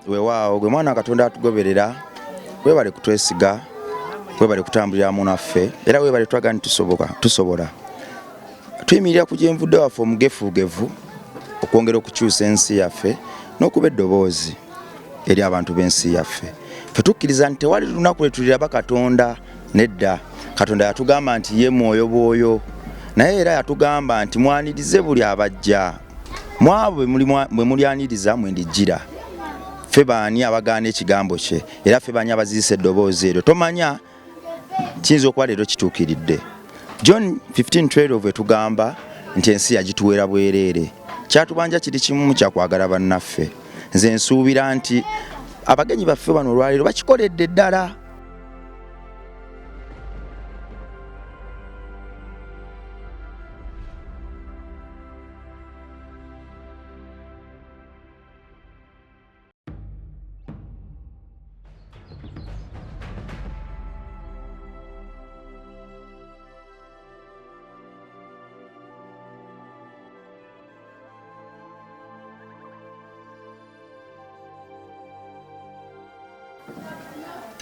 weewaawo gwe mwana Katonda atugoberera weebale kutwesiga weebale kutambulira mu naffe era weebale twaga nti tusobola tuyimirira ku gyenvudde waffe omugefuugevu okwongera okukyusa ensi yaffe n'okuba eddoboozi eri abantu b'ensi yaffe ffe tukkiriza nti tewali lunaku lwe tulira Katonda nedda Katonda yatugamba nti ye mwoyo bwoyo naye era yatugamba nti mwanirize buli abajja mwabo bwe mulyaniriza mwendijjira ffe baani abagaana ekigambo kye era ffe baani abaziisa eddoboozi eryo tomanya kiyinza okuba leero kituukiridde John 15:12 etugamba nti ensi yagituweera bwereere kyatubanja kiri kimu kyakwagala bannaffe nze nsuubira nti abagenyi baffe bano olwaleero bakikoledde ddala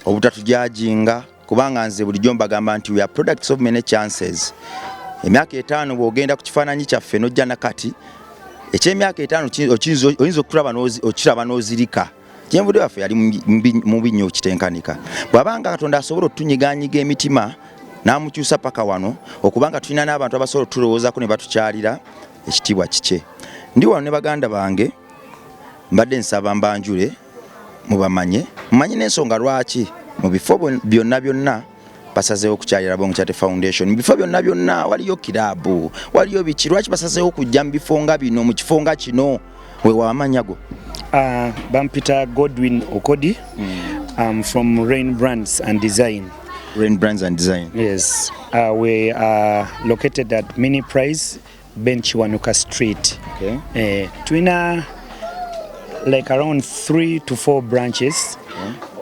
obutatujajinga kubanga nze bulijjo mbagamba nti we are products of many chances emyaka 5 bw'ogenda ku kifaananyi kyaffe n'ojja nakati eky'emyaka 5 oyinza okiraba n'ozirika gyenvudde waffe yali mubi nnyo okitenkanika bw'abanga Katonda asobola otutunyiganyiga emitima n'amukyusa paka wano okubanga tulina n'abantu abasobola otulowoozako ne batukyalira ekitiibwa kike ndi wano ne baganda bange mbadde nsaba mbanjule mubamanye n'ensonga lwaki mu bifo byonna basazeewo okukyalira Rabongo Charity Foundation mu bifo byonna waliyo kiraabu waliyo biki lwaki basazeewo okujja mu bifo nga bino mu kifo nga kino weewa amanyago Bampita Godwin Okodi from Rain Brands and Design. Yes, we are located at Mini Prize Bench Wanuka Street. Okay. Twina like around 3 to 4 branches.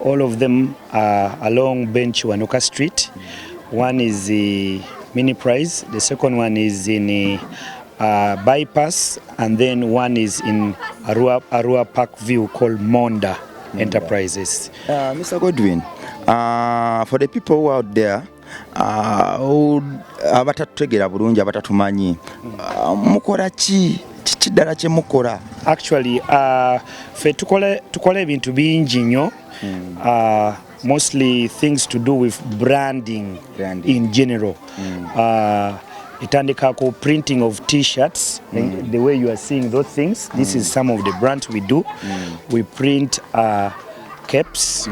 All of them are along Bench Wanuka Street. One is the Mini Prize, the second one is in Bypass, and then one is in Arua Park View called Monda Enterprises. Mr. Godwin, for the people who are out there, abatatutegera bulungi abatatumanyi mukola ki kiddala kye mukola? Actually fe tukola ebintu bingi nnyo, mostly things to do with branding. In general. Itandikako printing of t-shirts, the way you are seeing those things. This is some of the brands we do. We print caps,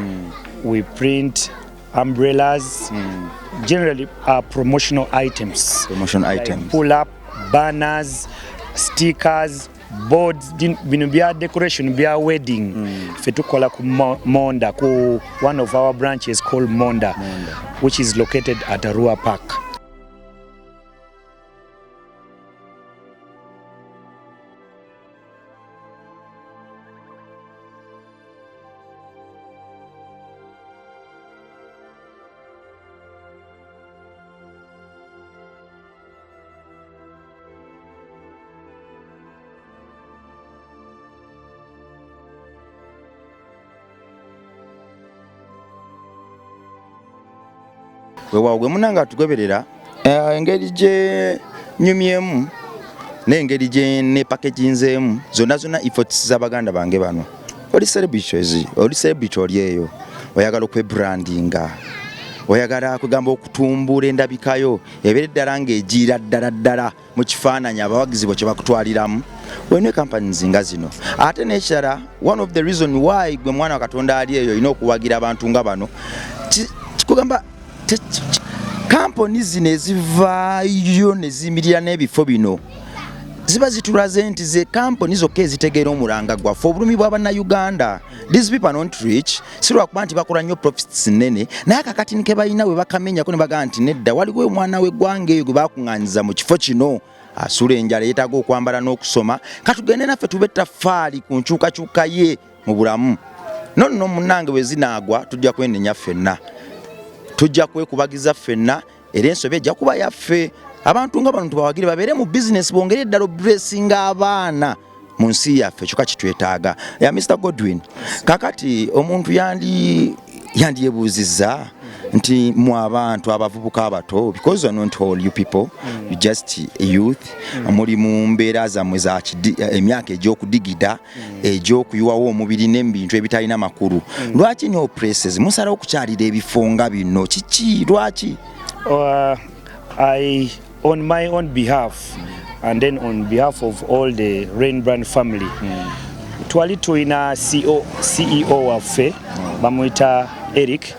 we print umbrellas, generally promotional items. Like pull-up, banners, stickers, boards, bino bya decoration, bya wedding. Fetukola ku Monda, ku one of our branches called Monda, which is located at Arua Park. Weewa gwe munanga atugoberera engeri gye nyumyemu n'engeri gye ne packaginzeemu zonna efforts z'abaganda bange bano. Oli celebrity oli eyo, oyagala okwebrandinga, oyagala kugamba okutumbula endabikayo ebeere ddala ng'egiira ddala mu kifaananyi abawagizi bo kye bakutwaliramu. Olina companies nga zino. Ate n'ekirala, one of the reason why gwe mwana wa Katonda ali eyo olina okuwagira abantu nga bano kikugamba kampuni zino ezivaayo ne ziyimirira n'ebifo bino ziba zitulaze nti ze kampuni zokka ezitegeera omulanga gwaffe obulumi bw'Abannayuganda. These people are not rich, si lwakuba nti bakola nnyo profits nnene, naye akakatini ke balina we bakamenyako ne bagamba nti nedda waliwo omwana w'eggwanga eyo gwe bakuŋŋaanyiza mu kifo kino asula enjala yeetaaga okwambala n'okusoma, katugende naffe tube ettaffaali ku nkyukakyuka ye mu bulamu. Nonno munnange bwe zinaagwa tujja kwenenya ffenna, tujja kwekubagiza ffenna era ensobi ejja kuba yaffe. Abantu nga bano tubawagire babeere mu business bongere eddala blessinga abaana mu nsi yaffe kyokka kitwetaaga. Mr. Godwin, kakati omuntu yandiyebuuzizza nti mu abantu abavubuka abato, because you are not all you people, you just youth, muri mu mbeera zammwe za emyaka egy'okudigida, egy'okuyuwawo omubiri n'ebintu ebitalina makulu. Lwaki ne oppresses musalawo okukyalira ebifo nga bino? Kiki? Lwaki? On my own behalf and then on behalf of all the Rain Brand family, twali tulina CEO waffe bamuyita Eric,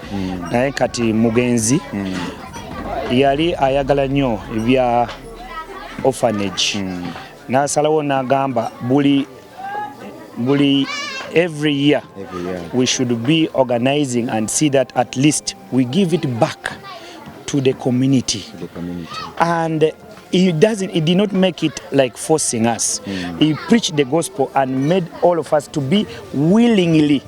naye kati mugenzi, yali ayagala nnyo ebya orphanage, n'asalawo n'agamba buli every year we should be organizing and see that at least we give it back to the community. And he did not make it like forcing us. He preached the gospel and made all of us to be willingly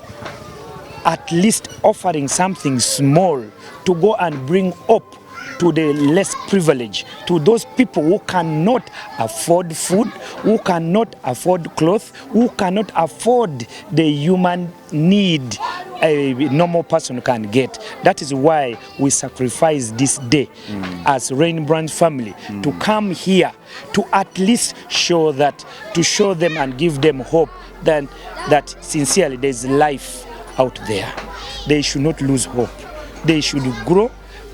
at least offering something small to go and bring hope to the less privileged, to those people who cannot afford food, who cannot afford clothes, who cannot afford the human need a normal person can get. That is why we sacrifice this day as Rain Brand family to come here to at least show them and give them hope that sincerely there is life out there. They should not lose hope. They should grow,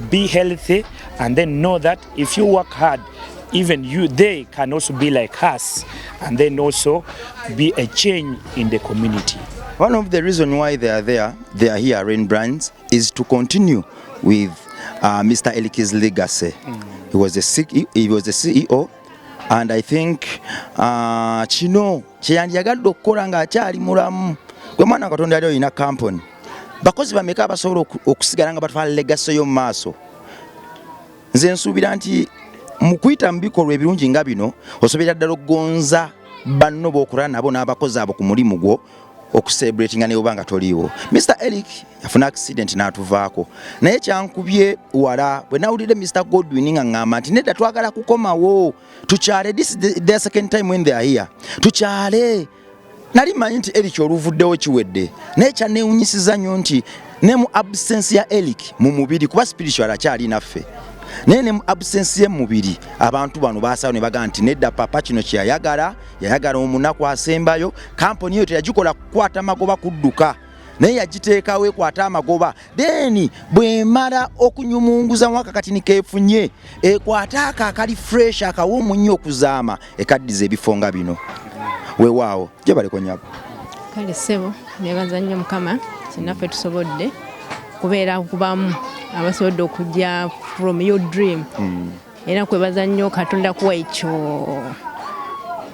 be healthy, and then know that if you work hard, even they can also be like us, and then also be a change in the community. One of the reasons why they are here, Rain Brands, is to continue with Mr. Eliki's legacy. He was the CEO, and I think kino kyeyandiyagadde okukola ng'akyali mulamu. Gwe mwana Katonda yali olina company. Bakozi bameka abasobola okusigala nga batwala legacy yo mu maaso. Nze nsuubira nti mu kuyita mu bikolwa ebirungi nga bino osobola ddala okugonza banno b'okola nabo n'abakozi abo ku mulimu gwo okucelebratinga ne obanga toliiwo. Mr. Eric yafuna accident n'atuvaako, naye kyankubye wala bwe nawulire Mr. Godwin nga ngamba nti nedda twagala kukomawo tukyale. This is the second time when they are here. Tukyale. Nali manyi nti Eric oluvuddewo kiwedde, naye kyanneewunyisiza nnyo nti ne mu absence ya Eric mu mubiri, kuba spiritual akyali naffe, naye ne mu absence ye mu mubiri, abantu bano baasalawo ne bagamba nti nedda papa kino kyeyayagala, yayagala omunaku asembayo, kampuni yo teyagikola kukwata magoba kudduka, naye yagiteekawo ekwata amagoba, then bw'emala okunyumunguza mwaka katini keefunye ekwata ako akali fresh akawoomu nnyo okuzaama ekaddiza ebifo nga bino. Weewaawo gye baleko nyabo kale ssebo nebaza nnyo Mukama kinaffe tusobodde kubeera kubamu abasobodde okujja from your dream, era kwebaza nnyo Katonda kuwa ekyo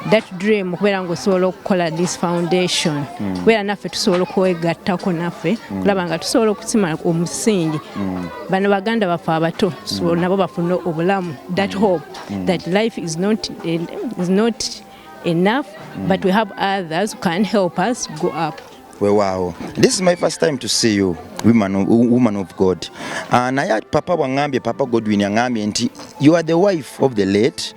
that dream okubeera ng'osobola okukola this foundation, kubeera naffe tusobola okwegattako naffe kulaba nga tusobola okusima omusingi bano baganda baffe abato nabo bafune obulamu, that hope that life is not enough, but we have others who can help us go up. Wow. This is my first time to see you, woman of God. Naye papa wangambye, Papa Godwin yangambye nti you are the wife of the late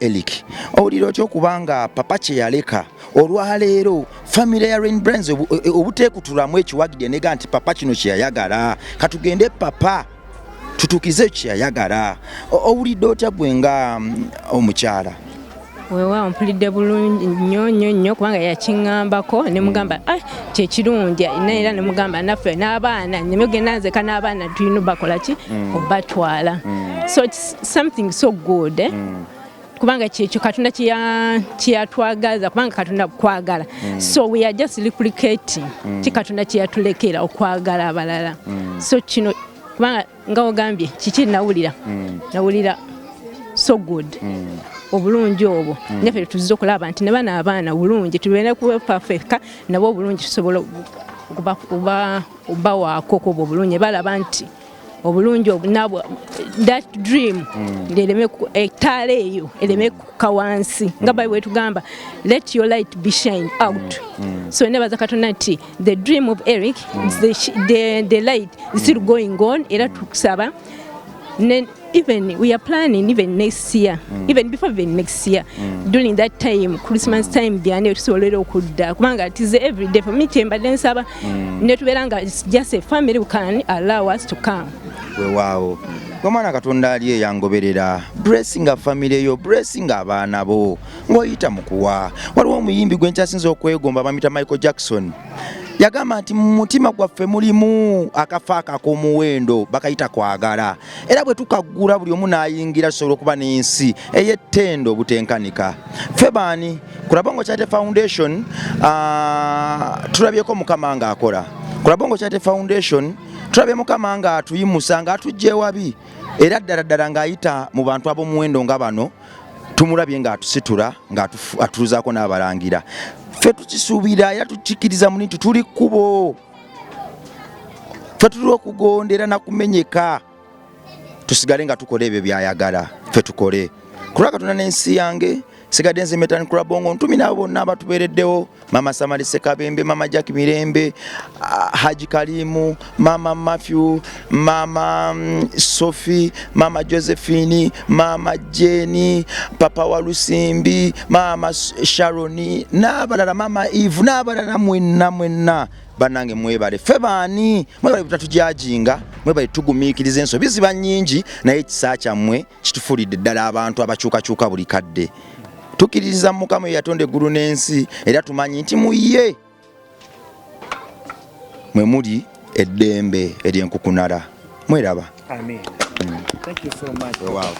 Eric. Owulira otya okubanga papa kye yaleka olwaleero family ya Rain Brands obuteekutulamu ekiwagidde nega nti papa kino kye yayagala, katugende papa tutukize kye yayagala. Owulidde otya gwe nga omukyala? Weewaawo mpulidde bulungi nnyo kubanga yakiŋŋambako ne mugamba kyekirungi, era ne mugamba naffe n'abaana nemugenda nzeka n'abaana tulina bakola ki obatwala. So it's something so good kubanga kyekyo Katonda kyeyatwagaza, kubanga Katonda kwagala. So we are just replicating ki Katonda kyeyatulekera okwagala abalala. So kino kubanga nga ogambye kiki nawulira so good. Obulungi obwo naffe tuzze okulaba nti ne bana abaana bulungi tubeera kuba perfect nabo obulungi tusobola obawaako ko obulungi balaba nti obulungi nabwo that dream ndereme etaala eyo ereme kukka wansi nga Bible etugamba let your light be shine out. So nebaza Katonda nti the dream of Eric the light is still going on, era tukusaba even we are planning even next year, even before even next year, during that time, Christmas time, byane tusolera okudda kubanga it is every day for me chemba densaba netuberanga it's just a family who can allow us to come. Wow. Komana Katonda aliye yangoberera blessing a family yo blessing abaana bo ngoyita mukuwa waliwo omuyimbi gwe nkyasinza okwegomba bamita Michael Jackson yagamba nti mutima gwaffe mulimu akafa ak'omuwendo bakayita kwagala era bwe tukaggula buli omu n'ayingira tusobola okuba n'ensi ey'ettendo obutenkanika ffe baani ku Rabongo Charity Foundation tulabyeko Mukama ng'akola ku Rabongo Charity Foundation tulabye Mukama nga atuyimusa nga atujja ewabi era ddala ng'ayita mu bantu ab'omuwendo nga bano tumulabye ng'atusitula ng'atuuzaako n'abalangira ffe tukisuubira era tukikkiriza mu nti tuli kkubo ffe tuli okugondera na kumenyeka tusigale nga tukola ebyo by'ayagala ffe tukole kulwa Katonda n'ensi yange sigadde nze Metani ku Rabongo ntumi n'abo bonna abatubeereddewo Mama Samali Sekabembe, Mama Jackie Mirembe, Haji Kalimu, Mama Matthew, Mama Sophie, Mama Josephine, Mama Jenny, Papa Walusimbi, Mama Sharoni, n'abalala Mama Eve, n'abalala mwenna banange mwebale ffe baani mwebale butatujajinga mwebale tugumiikiriza ensobi ziba nnyingi naye ekisa kyammwe kitufuulidde ddala abantu abakyukakyuka buli kadde tukkiririza Mukama yatonda eggulu n'ensi era tumanyi nti mu ye mwe muli eddembe ery'enkukunala mweraba. Amen. Thank you so much. Wow.